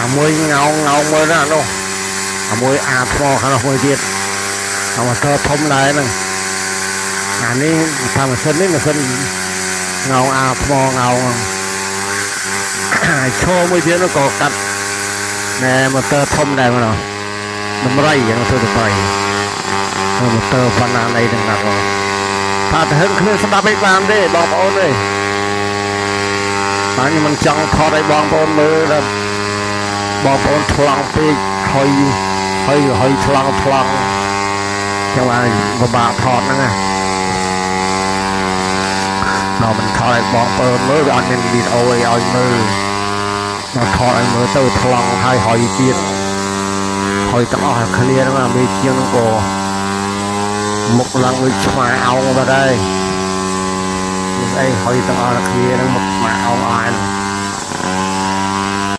អាមួយងោងងោងមើលណានោះអាមួយអាថ្មខាងនោះមួយទៀតអាម៉ូទ័រធំដែរហ្នឹងអានេះថាម៉ាស៊ីននេះម៉ាស៊ីនងោងអាថ្មងោងឈរមួយទៀតនោះក៏កាត់ណែម៉ូទ័រធំដែរមកនោះដំរីយ៉ាងធ្វើដំរីម៉ូទ័រប៉ុណ្ណាណីហ្នឹងណាថាទៅហឹងគ្នាស្ដាប់ឲ្យបានទេបងប្អូនទេបាទខ្ញុំមិនចង់ថតឲ្យបងប្អូនមើលដល់បងប្អូនថ្លង់ពេកហុយហុយហុយថ្លង់ថ្លង់ចឹងបានពិបាកថតហ្នឹងណាដល់មិនថតឲ្យបងប្អូនមើលវាអត់មានវីដេអូអីឲ្យមើលដល់ថតឲ្យមើលទៅថ្លង់ហើយហុយទៀតហុយទាំងអស់គ្នាហ្នឹងអាមេជាងហ្នឹងក៏មុខឡើងដូចឆ្មាអោងបាត់ហើយនេះអីហុយទាំងអស់គ្នាហ្នឹងមុខឆ្មាអោងអស់ហើយ។